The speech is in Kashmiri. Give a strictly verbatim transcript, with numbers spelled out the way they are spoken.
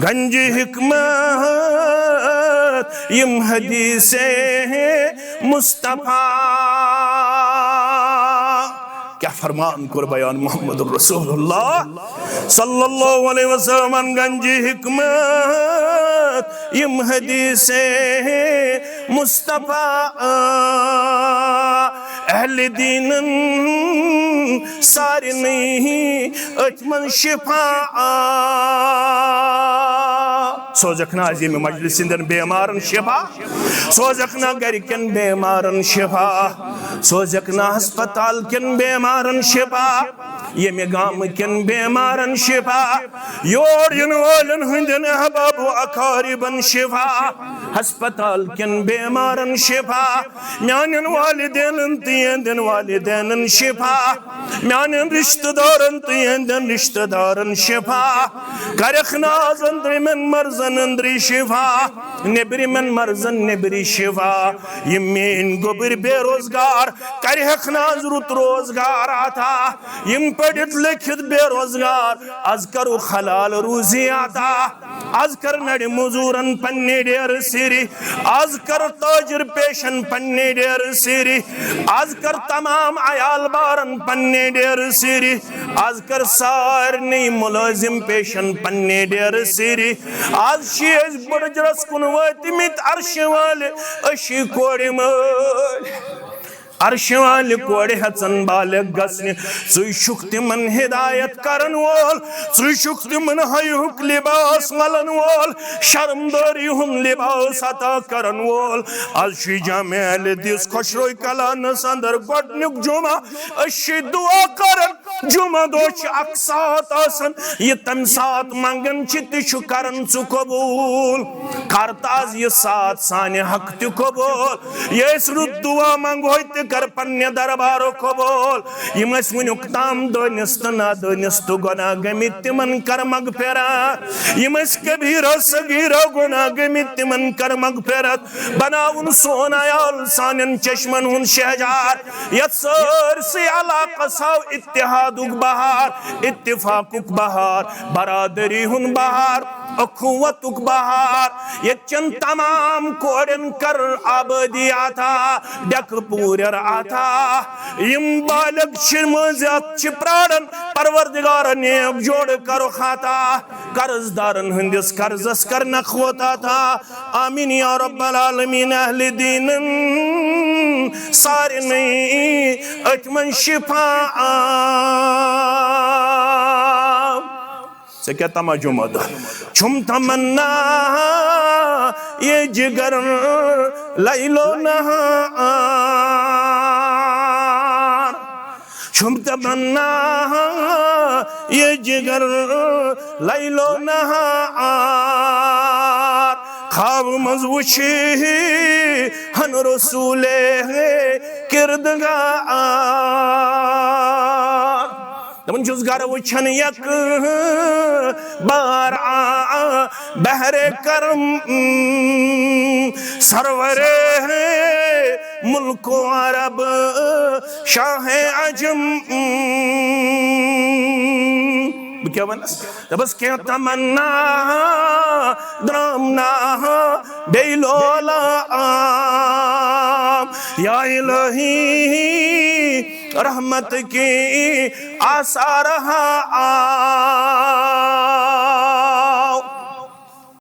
گنجِ حکمت یِم حدیثِ مصطفیٰ۔ کیا فرمان کوٚر بیان محمد رسول اللہ صلی اللہ علیہ وسلمن۔ گنجِ حکمت یِم حدیثِ مصطفیٰ، اہلِ دیٖنن سارنٕے أتھۍ منٛز شفا۔ سوزکھ نا از ییٚمہِ مجلس ہٕنٛدٮ۪ن بیمارن شفا، سوزکھ نا گرِکٮ۪ن بیمارن شفا، سوزکھ نا ہسپتال کٮ۪ن بیمارن شفا، ییٚمہِ گامہٕ کٮ۪ن بیمارن شفا، یور یِنہٕ والٮ۪ن ہٕنٛدٮ۪ن احباب و اقاربن شفا، ہسپتال کٮ۪ن بیمارن شفا، میانٮ۪ن والدینن تہٕ یِہنٛدٮ۪ن والدینن شفا، میانٮ۪ن رشتہٕ دارن تہٕ یِہنٛدٮ۪ن رشتہٕ دارن شفا۔ کرکھ ناز أنٛدرِمٮ۪ن مرضن أنٛدری شفا، نیٚبرِمٮ۪ن مرضن نیٚبری شفا۔ یِم میٲنۍ گوٚبٕرۍ بے روزگار، کرہکھ ناز رُت روزگار عطا۔ یِم پٔرِتھ لیکھِتھ بے روزگار، از کرُکھ حلال روزی عطا۔ از کر نڑِ مزورن پننہِ ڈیرٕ سیرِ، از کر تاجر پیشن پننہِ ڈیرٕ سیرِ، از کر تمام عیال بارن پننہِ ڈیرٕ سیرِ، از کر سارنٕے ملٲزم پیشن پننہِ ڈیرٕ سیرِ۔ از چھِ أسۍ بُڈٕ جرس کُن وٲتمٕتۍ، عرشہِ والہِ، أسۍ چھِ کورِ مٲلۍ۔ عرشہِ والہِ کورِ ہٮ۪ژن بالغ گژھنہِ، ژٕے چھُکھ تِمن ہدایت کرن وول، ژٕے چھُکھ تِمن حیاہُک لباس ولن وول، شرمدٲری ہُنٛد لباس عطا کرن وول۔ از چھُ جامع اہل حدیث خۄشرو کلانس اندر گۄڈنیُک جمعہ، أسۍ چھِ دعا کران۔ جمعہ دۄہ چھِ اکھ ساعت آسان، یہِ تمہِ ساعت منگان چھِ، تہِ چھُ کران ژٕ قبول۔ کر تہٕ از یہِ ساعت سانہِ حق تہِ قبول۔ یہِ أسۍ رُت دعا منگہوے، تہِ کر پننہِ دربارُک قبول۔ یِم ٲسۍ وٕنیُک تام دٲنِس تہٕ نادٲنِس تہٕ گۄناہ گٔمٕتۍ، تِمن کر مغفرت۔ یِم ٲسۍ کبیرہ صغیرہ گۄناہ گٔمٕتۍ، تِمن کر مغفرت۔ بناوُن سون عیال سانٮ۪ن چشمن ہُنٛد شہجار۔ یتھ سٲرسٕے علاقس آو اتحادُک بہار، اتفاقُک بہار، برادری ہُنٛد بہار، اخوتُک بہار۔ ییٚتہِ چٮ۪ن تمام کورٮ۪ن کر آبٲدی عطا، ڈٮ۪کہٕ پوٗرٮ۪ر عطا۔ یِم بالغ چھِ مٔنٛزۍ اتھ چھِ پراران، پروردگار نیک جوڑٕ کرُکھ عطا۔ قرض دارن ہٕنٛدِس قرضس کر نکھوت عطا۔ آمین یا رب العالمین۔ اہل دیٖنن سارنٕے أتھۍ منٛز شفا۔ ژےٚ کیٛاہ تما جمعہ دۄہ؟ چھُم تمنا یہ جگر لیلو نہار۔ چھُم تمنا یہ جگر لیلو نہار۔ خواب منٛز وٕچھی ہن رسول کردگار۔ دپان چھُس گرٕ وٕچھان یک بار آ بحر کرم، سرور ملک و عرب شاہ عجم۔ بہٕ کیٛاہ ونس؟ دپس کینٛہہ تمنا درام نا بیٚیہِ لولہٕ عام۔ یا الہی رحمت کی آثار ہا عام۔